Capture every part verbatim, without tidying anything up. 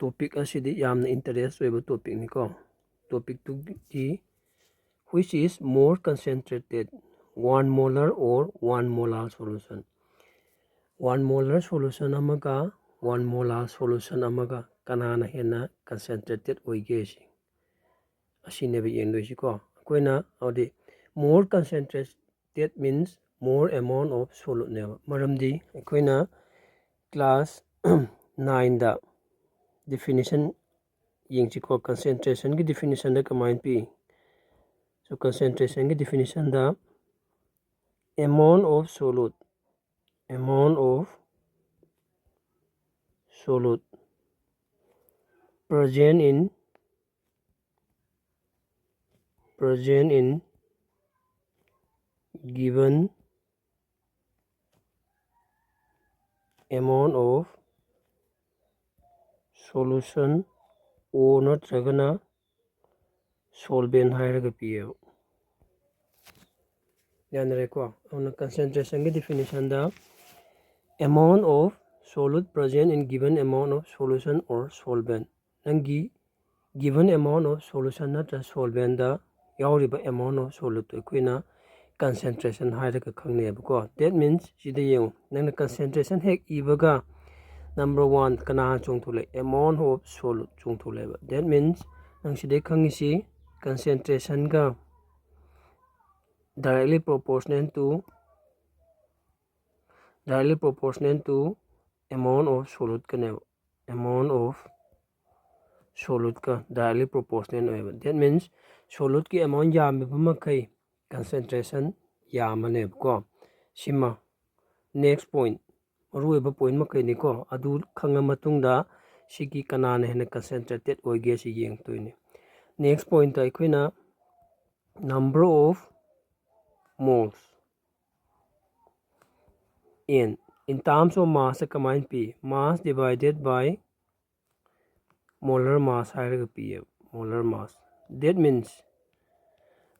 Topic ꯑꯁꯤꯗꯤ ꯌꯥꯝꯅ interest ꯑꯣꯏꯕ ꯇꯣꯄꯤꯛꯅꯤꯀꯣ꯫ ꯇꯣꯄꯤꯛꯇꯨꯗꯤ, which is more concentrated, one molar or one molar solution? One molar solution ꯑꯃꯒ one molar solution ꯑꯃꯒ ꯀꯅꯥꯅ ꯍꯦꯟꯅ concentrated ꯑꯣꯏꯒꯦ ꯁꯤ, ꯑꯁꯤꯅꯦꯕ ꯌꯦꯡꯗꯣꯏꯁꯤꯀꯣ꯫ ꯑꯩꯈꯣꯏꯅ ꯑꯗꯨꯗꯤ more concentrated means more amount of solute ꯅꯦꯕ꯫ ꯃꯔꯝꯗꯤ ꯑꯩꯈꯣꯏꯅ ꯀ꯭ꯂꯥꯁ ꯅꯥꯏꯟꯗ ꯗꯤꯐꯤꯅꯤꯁꯟ ꯌꯦꯡꯁꯤꯀꯣ꯫ ꯀꯟꯁꯦꯟꯇ꯭ꯔꯦꯁꯟꯒꯤ ꯗꯤꯐꯤꯅꯤꯁꯟꯗ ꯀꯃꯥꯏꯅ ꯄꯤ? ꯁꯣ ꯀꯟꯁꯦꯟꯇ꯭ꯔꯦꯁꯟꯒꯤ ꯗꯤꯐꯤꯅꯤꯁꯟꯗ amount of solute, amount of solute present in, present in given amount of solution or ꯅꯠꯇ꯭ꯔꯒꯅ solvent ꯍꯥꯏꯔꯒ ꯄꯤꯌꯦꯕ꯫ ꯌꯥꯅꯔꯦꯀꯣ? ꯑꯗꯨꯅ ꯀꯟꯁꯦꯟꯇ꯭ꯔꯦꯁꯟꯒꯤ ꯗꯤꯐꯤꯅꯤꯁꯟꯗ amount of solute present in given amount of solution or solvent, ꯅꯪꯒꯤ given amount of solution ꯅꯠꯇ꯭ꯔ solventꯗ ꯌꯥꯎꯔꯤꯕ amount of soluteꯇꯣ ꯑꯩꯈꯣꯏꯅ concentration ꯍꯥꯏꯔꯒ ꯈꯪꯅꯩꯌꯦꯕꯀꯣ꯫ That means, ꯁꯤꯗ ꯌꯦꯡꯉꯨ, ꯅꯪꯅ ꯀꯟꯁꯦꯟꯇ꯭ꯔꯦꯁꯟ ꯍꯦꯛ ꯏꯕꯒ number one ꯀꯅꯥ ꯆꯣꯡꯊꯣꯛꯂꯛꯑꯦ? Amount of solute ꯆꯣꯡꯊꯣꯛꯂꯛꯑꯦꯕ꯫ That means, ꯅꯪ ꯁꯤꯗꯩ ꯈꯪꯉꯤꯁꯤ ꯀꯟꯁꯦꯟꯇ꯭ꯔꯦꯁꯟꯒ directly proportional to, directly proportional to amount of soluteꯀꯅꯦꯕ꯫ Amount of soluteꯀ directly proportional ꯑꯣꯏꯌꯦꯕ꯫ That means, soluteꯀꯤ amount ꯌꯥꯝꯃꯤꯕ ꯃꯈꯩ ꯀꯟꯁꯦꯟꯇ꯭ꯔꯦꯁꯟ ꯌꯥꯝꯃꯅꯦꯕꯀꯣ꯫ ꯁꯤꯃ next point, ꯃꯔꯨꯑꯣꯏꯕ point ꯃꯈꯩꯅꯤꯀꯣ꯫ ꯑꯗꯨ ꯈꯪꯉ ꯃꯇꯨꯡꯗ ꯁꯤꯒꯤ ꯀꯅꯥꯅ ꯍꯦꯟꯅ concentrated ꯑꯣꯏꯒꯦ ꯁꯤ ꯌꯦꯡꯗꯣꯏꯅꯤ꯫ Next pointꯇ ꯑꯩꯈꯣꯏꯅ number of moles in, in terms of massꯇ ꯀꯃꯥꯏꯅ ꯄꯤ? Mass divided by molar mass ꯍꯥꯏꯔꯒ ꯄꯤꯌꯦꯕ, molar mass꯫ That means,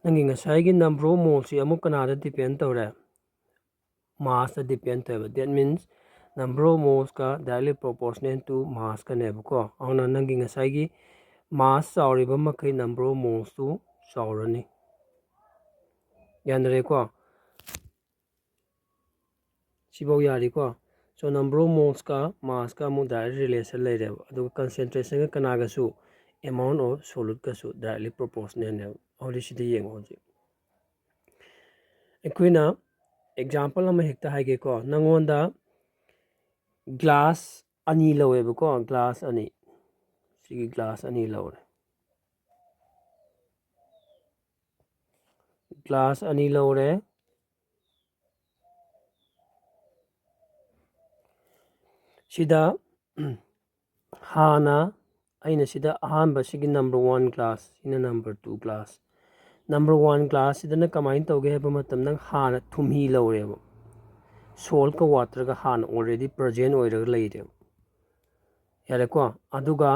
ꯅꯪꯒꯤ ꯉꯁꯥꯏꯒꯤ number of moleꯁꯤ ꯑꯃꯨꯛ ꯀꯅꯥꯗ depend ꯇꯧꯔꯦ? Massꯇ depend ꯇꯧꯋꯦꯕ꯫ That means, number of moleꯁꯀ directly proportional to massꯀꯅꯦꯕꯀꯣ꯫ ꯑꯗꯨꯅ ꯅꯪꯒꯤ ꯉꯁꯥꯏꯒꯤ mass ꯆꯥꯎꯔꯤꯕ ꯃꯈꯩ number of molesꯇꯨ ꯆꯥꯎꯔꯅꯤ꯫ ꯌꯥꯅꯔꯦꯀꯣ? ꯁꯤꯐꯧ ꯌꯥꯔꯤꯀꯣ? So number of moleꯁꯀ massꯀ ꯑꯃꯨꯛ direct relation ꯂꯩꯔꯦꯕ꯫ ꯑꯗꯨꯒ concentrationꯒ ꯀꯅꯥꯒꯁꯨ? Amount of solidꯀꯁꯨ directly proportionalꯅꯦꯕ꯫ ꯍꯧꯖꯤꯛ ꯁꯤꯗ ꯌꯦꯡꯉꯣ꯫ ꯍꯧꯖꯤꯛ ꯑꯩꯈꯣꯏꯅ example ꯑꯃ ꯍꯦꯛꯇ ꯍꯥꯏꯒꯦꯀꯣ꯫ ꯅꯪꯉꯣꯟꯗ glass ꯑꯅꯤ ꯂꯧꯋꯦꯕꯀꯣ, glass ꯑꯅꯤ꯫ ꯁꯤꯒꯤ glass ꯑꯅꯤ ꯂꯧꯔꯦ꯫ Glass ꯑꯅꯤ ꯂꯧꯔꯦ꯫ ꯁꯤꯗ ꯍꯥꯟꯅ ꯑꯩꯅ ꯁꯤꯗ ꯑꯍꯥꯟꯕ ꯁꯤꯒꯤ number one glass, ꯁꯤꯅ number two glass꯫ Number one glassꯁꯤꯗꯅ ꯀꯃꯥꯏꯅ ꯇꯧꯒꯦ ꯍꯥꯏꯕ ꯃꯇꯝꯗ, ꯍꯥꯟꯅ ꯊꯨꯝꯍꯤ ꯂꯧꯔꯦꯕ꯫ Saltꯀ waterꯒ ꯍꯥꯟꯅ already present ꯑꯣꯏꯔꯒ ꯂꯩꯔꯦꯕ꯫ ꯌꯥꯔꯦꯀꯣ? ꯑꯗꯨꯒ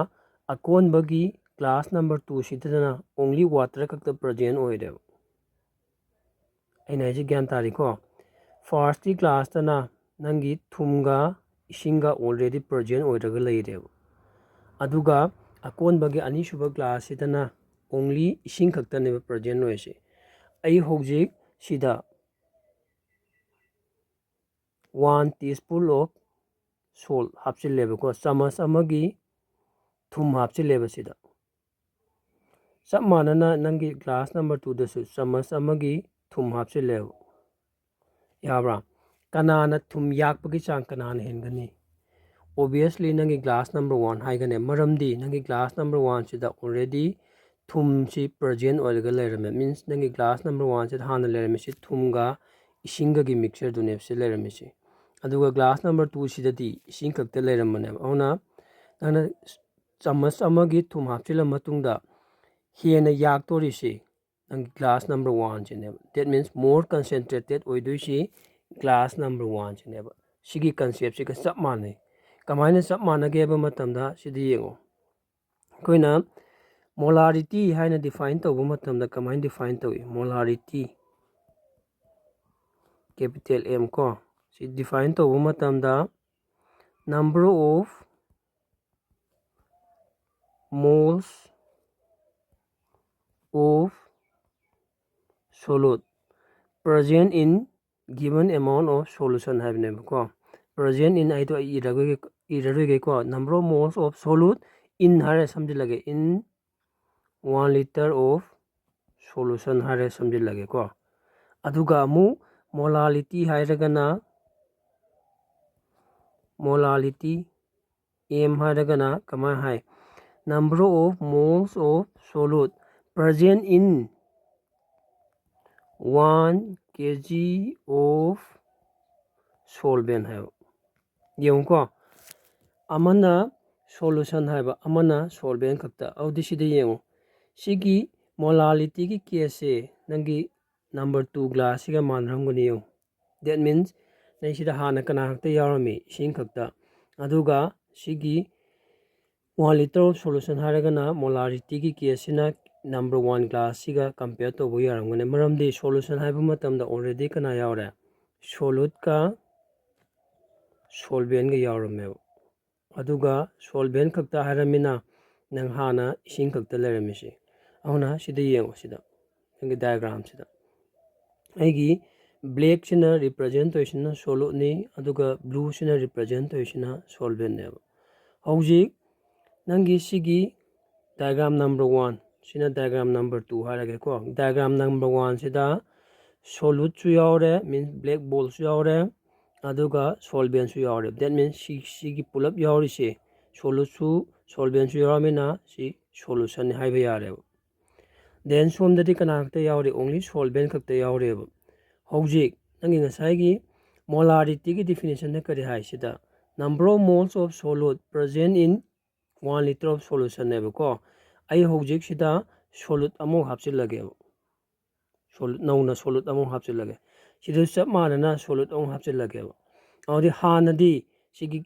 ꯑꯀꯣꯟꯕꯒꯤ glass number twoꯁꯤꯗꯅ only water ꯈꯛꯇ present ꯑꯣꯏꯔꯦꯕ꯫ ꯑꯩꯅ ꯍꯥꯏꯁꯦ ꯒ꯭ꯌꯥꯟ ꯇꯥꯔꯤꯀꯣ? Firstꯀꯤ glassꯇꯅ ꯅꯪꯒꯤ ꯊꯨꯝꯒ ꯏꯁꯤꯡꯒ already present ꯑꯣꯏꯔꯒ ꯂꯩꯔꯦꯕ꯫ ꯑꯗꯨꯒ ꯑꯀꯣꯟꯕꯒꯤ ꯑꯅꯤꯁꯨꯕ glassꯁꯤꯗꯅ only ꯏꯁꯤꯡ ꯈꯛꯇꯅꯦꯕ present ꯑꯣꯏꯔꯤꯁꯦ꯫ ꯑꯩ ꯍꯧꯖꯤꯛ ꯁꯤꯗ one teaspoon of salt ꯍꯥꯞꯆꯤꯜꯂꯦꯕꯀꯣ, ꯆꯥꯃꯁ ꯑꯃꯒꯤ ꯊꯨꯝ ꯍꯥꯞꯆꯤꯜꯂꯦꯕ ꯁꯤꯗ꯫ ꯆꯞ ꯃꯥꯟꯅꯅ ꯅꯪꯒꯤ glass number twoꯗꯁꯨ ꯆꯥꯃꯁ ꯑꯃꯒꯤ ꯊꯨꯝ ꯍꯥꯞꯆꯤꯜꯂꯦꯕ꯫ ꯌꯥꯕ꯭ꯔꯥ? ꯀꯅꯥꯅ ꯊꯨꯝ ꯌꯥꯛꯄꯒꯤ ꯆꯥꯡ ꯀꯅꯥꯅ ꯍꯦꯟꯒꯅꯤ? Obviously ꯅꯪꯒꯤ glass number one ꯍꯥꯏꯒꯅꯤ꯫ ꯃꯔꯝꯗꯤ ꯅꯪꯒꯤ glass number oneꯁꯤꯗ already ꯊꯨꯝꯁꯤ present ꯑꯣꯏꯔꯒ ꯂꯩꯔꯝꯃꯦ꯫ Means ꯅꯪꯒꯤ glass number oneꯁꯤꯗ ꯍꯥꯟꯅ ꯂꯩꯔꯝꯃꯤꯁꯤ ꯊꯨꯝꯒ ꯏꯁꯤꯡꯒꯒꯤ mixtureꯗꯨꯅꯦꯕ ꯁꯤ ꯂꯩꯔꯝꯃꯤꯁꯤ꯫ ꯑꯗꯨꯒ glass number twoꯁꯤꯗꯗꯤ ꯏꯁꯤꯡ ꯈꯛꯇ ꯂꯩꯔꯝꯕꯅꯦꯕ꯫ ꯑꯗꯨꯅ ꯅꯪꯅ ꯆꯥꯃꯁ ꯑꯃꯒꯤ ꯊꯨꯝ ꯍꯥꯞꯆꯤꯜꯂ ꯃꯇꯨꯡꯗ ꯍꯦꯟꯅ ꯌꯥꯛꯇꯣꯔꯤꯁꯤ ꯅꯪꯒꯤ glass number oneꯁꯤꯅꯦꯕ꯫ That means more concentrated ꯑꯣꯏꯗꯣꯏꯁꯤ glass number oneꯁꯤꯅꯦꯕ꯫ ꯁꯤꯒꯤ conceptꯁꯤꯒ ꯆꯞ ꯃꯥꯟꯅꯩ꯫ ꯀꯃꯥꯏꯅ ꯆꯞ ꯃꯥꯟꯅꯒꯦ ꯍꯥꯏꯕ ꯃꯇꯝꯗ ꯁꯤꯗ ꯌꯦꯡꯉꯣ꯫ ꯑꯩꯈꯣꯏꯅ molarity ꯍꯥꯏꯅ define ꯇꯧꯕ ꯃꯇꯝꯗ ꯀꯃꯥꯏꯅ define ꯇꯧꯏ? Molarity, capital M ꯀꯣ, ꯁꯤ define ꯇꯧꯕ ꯃꯇꯝꯗ number of moles of solute present in given amount of solution ꯍꯥꯏꯕꯅꯦꯕꯀꯣ꯫ Present in ꯍꯥꯏꯗꯣ ꯑꯩ ꯏꯔꯔꯣꯏꯒꯦ, ꯏꯔꯔꯣꯏꯒꯦꯀꯣ꯫ Number of moles of solute in ꯍꯥꯏꯔ ꯁꯝꯖꯤꯜꯂꯒꯦ, in one liter of solution ꯍꯥꯏꯔ ꯁꯝꯖꯤꯜꯂꯒꯦꯀꯣ꯫ ꯑꯗꯨꯒ ꯑꯃꯨꯛ molarity ꯍꯥꯏꯔꯒꯅ, molarity M ꯍꯥꯏꯔꯒꯅ ꯀꯃꯥꯏꯅ ꯍꯥꯏ? Number of moles of solute present in one kg of solvent ꯍꯥꯏꯕ꯫ ꯌꯦꯡꯉꯨꯀꯣ, ꯑꯃꯅ solution ꯍꯥꯏꯕ, ꯑꯃꯅ solvent ꯈꯛꯇ꯫ ꯑꯗꯨꯗꯤ ꯁꯤꯗ ꯌꯦꯡꯉꯨ, ꯁꯤꯒꯤ molarity ꯒꯤ case ꯁꯦ ꯅꯪꯒꯤ number two glass ꯁꯤꯒ ꯃꯥꯟꯅꯔꯝꯒꯅꯤ ꯌꯦꯡꯉꯨ꯫ That means ꯅꯪ ꯁꯤꯗ ꯍꯥꯟꯅ ꯀꯅꯥ ꯈꯛꯇ ꯌꯥꯎꯔꯝꯃꯤ? ꯏꯁꯤꯡ ꯈꯛꯇ꯫ ꯑꯗꯨꯒ ꯁꯤꯒꯤ one liter of solution ꯍꯥꯏꯔꯒꯅ molarity ꯒꯤ case ꯁꯤꯅ number one glass ꯁꯤꯒ compare ꯇꯧꯕ ꯌꯥꯔꯝꯒꯅꯤ꯫ ꯃꯔꯝꯗꯤ solution ꯍꯥꯏꯕ ꯃꯇꯝꯗ already ꯀꯅꯥ ꯌꯥꯎꯔꯦ? Solute ꯀ solvent ꯒ ꯌꯥꯎꯔꯝꯃꯦꯕ꯫ ꯑꯗꯨꯒ solvent ꯈꯛꯇ ꯍꯥꯏꯔꯝꯃꯤꯅ ꯅꯪ ꯍꯥꯟꯅ ꯏꯁꯤꯡ ꯈꯛꯇ ꯂꯩꯔꯝꯃꯤꯁꯦ꯫ ꯑꯗꯨꯅ ꯁꯤꯗ ꯌꯦꯡꯉꯣ, ꯁꯤꯗ ꯅꯪꯒꯤ diagram ꯁꯤꯗ ꯑꯩꯒꯤ black ꯁꯤꯅ represent ꯇꯧꯔꯤꯁꯤꯅ solute ꯅꯤ, ꯑꯗꯨꯒ blue ꯁꯤꯅ represent ꯇꯧꯔꯤꯁꯤꯅ solvent ꯅꯦꯕ꯫ ꯍꯧꯖꯤꯛ ꯅꯪꯒꯤ ꯁꯤꯒꯤ diagram number one ꯁꯤꯅ diagram number two ꯍꯥꯏꯔꯒꯦꯀꯣ꯫ Diagram number one ꯁꯤꯗ solute ꯁꯨ ꯌꯥꯎꯔꯦ, means black ball ꯁꯨ ꯌꯥꯎꯔꯦ, ꯑꯗꯨꯒ solvent ꯁꯨ ꯌꯥꯎꯔꯦ꯫ That means ꯁꯤ, ꯁꯤꯒꯤ ꯄꯨꯂꯞ ꯌꯥꯎꯔꯤꯁꯦ solute ꯁꯨ solvent ꯁꯨ ꯌꯥꯎꯔꯃꯤꯅ ꯁꯤ solution ꯅꯤ ꯍꯥꯏꯕ ꯌꯥꯔꯦꯕ꯫ Then ꯁꯣꯝꯗꯗꯤ ꯀꯅꯥ ꯈꯛꯇ ꯌꯥꯎꯔꯤ? Only solvent ꯈꯛꯇ ꯌꯥꯎꯔꯦꯕ꯫ ꯍꯧꯖꯤꯛ ꯅꯪꯒꯤ ꯉꯁꯥꯏꯒꯤ molarity ꯒꯤ definition ꯗ ꯀꯔꯤ ꯍꯥꯏ? ꯁꯤꯗ number of moles of solute present in one liter of solution ꯅꯦꯕꯀꯣ꯫ ꯑꯩ ꯍꯧꯖꯤꯛꯁꯤꯗ solute ꯑꯃꯨꯛ ꯍꯥꯞꯆꯤꯜꯂꯒꯦꯕ꯫ Solute, ꯅꯧꯅ solute ꯑꯃꯨꯛ ꯍꯥꯞꯆꯤꯜꯂꯒꯦ꯫ ꯁꯤꯗꯁꯨ ꯆꯞ ꯃꯥꯟꯅꯅ solute ꯑꯃꯨꯛ ꯍꯥꯞꯆꯤꯜꯂꯒꯦꯕ꯫ ꯑꯗꯨꯗꯤ ꯍꯥꯟꯅꯗꯤ ꯁꯤꯒꯤ,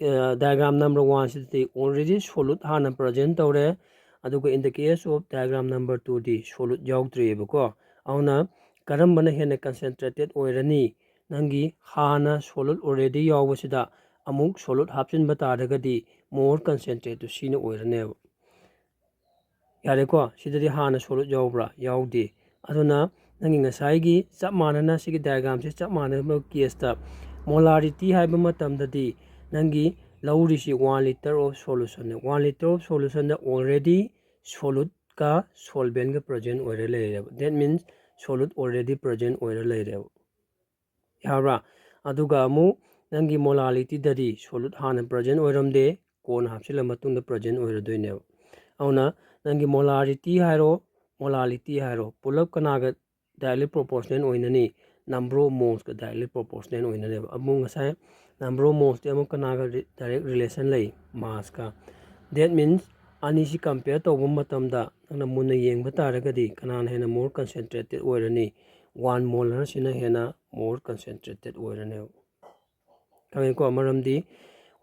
ꯑ, diagram number one ꯁꯤꯗꯗꯤ already solute ꯍꯥꯟꯅ present ꯇꯧꯔꯦ, ꯑꯗꯨꯒ in the case of diagram number two D solute ꯌꯥꯎꯗ꯭ꯔꯤꯑꯕꯀꯣ꯫ ꯑꯗꯨꯅ ꯀꯔꯝꯕꯅ ꯍꯦꯟꯅ concentrated ꯑꯣꯏꯔꯅꯤ? ꯅꯪꯒꯤ ꯍꯥꯟꯅ solute already ꯌꯥꯎꯕꯁꯤꯗ ꯑꯃꯨꯛ solute ꯍꯥꯞꯆꯤꯟꯕ ꯇꯥꯔꯒꯗꯤ more concentrate ꯇꯨ ꯁꯤꯅ ꯑꯣꯏꯔꯅꯦꯕ꯫ ꯌꯥꯔꯦꯀꯣ, ꯁꯤꯗꯗꯤ ꯍꯥꯟꯅ solute ꯌꯥꯎꯕ꯭ꯔꯥ? ꯌꯥꯎꯗꯦ꯫ ꯑꯗꯨꯅ ꯅꯪꯒꯤ ꯉꯁꯥꯏꯒꯤ ꯆꯞ ꯃꯥꯟꯅꯅ ꯁꯤꯒꯤ diagram ꯁꯦ ꯆꯞ ꯃꯥꯟꯅꯕ case ꯇ molarity ꯍꯥꯏꯕ ꯃꯇꯝꯗꯗꯤ ꯅꯪꯒꯤ ꯂꯧꯔꯤꯁꯤ one litre of solution ꯅꯦ꯫ One litre of solution the already solute ꯀ solvent ꯀ present ꯑꯣꯏꯔ ꯂꯩꯔꯦꯕ꯫ That means solute already present ꯑꯣꯏꯔ ꯂꯩꯔꯦꯕ꯫ ꯌꯥꯕ꯭ꯔꯥ? ꯑꯗꯨꯒ ꯑꯃꯨꯛ ꯅꯪꯒꯤ molarity ꯗꯗꯤ solute ꯍꯥꯟꯅ present ꯑꯣꯏꯔꯝꯗꯦ, ꯀꯣꯟꯅ ꯍꯥꯞꯆꯤꯜꯂ ꯃꯇꯨꯡꯗ present ꯑꯣꯏꯔꯗꯣꯏꯅꯦꯕ꯫ ꯑꯗꯨꯅ ꯅꯪꯒꯤ molarity ꯍꯥꯏꯔꯣ, molality ꯍꯥꯏꯔꯣ, ꯄꯨꯂꯞ ꯀꯅꯥꯒ directly proportional ꯑꯣꯏꯅꯅꯤ? Number of moles ꯀ directly proportional ꯑꯣꯏꯅꯅꯦꯕ꯫ ꯑꯃꯨꯛ ꯉꯁꯥꯏ number of moles ꯇꯤ ꯑꯃꯨꯛ ꯀꯅꯥꯒ ꯔꯤ-, direct relation ꯂꯩ? Mass ꯀ꯫ That means ꯑꯅꯤꯁꯤ compare ꯇꯧꯕ ꯃꯇꯝꯗ ꯅꯪꯅ ꯃꯨꯟꯅ ꯌꯦꯡꯕ ꯇꯥꯔꯒꯗꯤ ꯀꯅꯥꯅ ꯍꯦꯟꯅ more concentrated ꯑꯣꯏꯔꯅꯤ? One molar ꯁꯤꯅ ꯍꯦꯟꯅ more concentrated ꯑꯣꯏꯔꯅꯦꯕ꯫ ꯈꯪꯉꯦꯀꯣ? ꯃꯔꯝꯗꯤ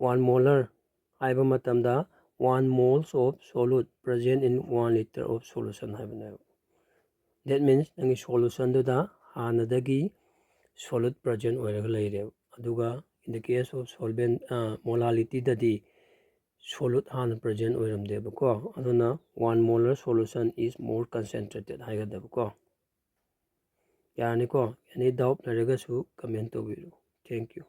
one molar ꯍꯥꯏꯕ ꯃꯇꯝꯗ one moles of solute present in one litre of solution ꯍꯥꯏꯕꯅꯦꯕ꯫ That means ꯅꯪꯒꯤ solution ꯗꯨꯗ ꯍꯥꯟꯅꯗꯒꯤ solute present ꯑꯣꯏꯔꯒ ꯂꯩꯔꯦꯕ꯫ ꯑꯗꯨꯒ in the case of solvent, ꯑ, molarity ꯗꯗꯤ solute ꯍꯥꯟꯅ present ꯑꯣꯏꯔꯝꯗꯦꯕꯀꯣ꯫ ꯑꯗꯨꯅ one molar solution is more concentrated ꯍꯥꯏꯒꯗꯕꯀꯣ꯫ ꯌꯥꯔꯅꯤꯀꯣ? Any doubt ꯂꯩꯔꯒꯁꯨ comment ꯇꯧꯕꯤꯔꯣ꯫ Thank you꯫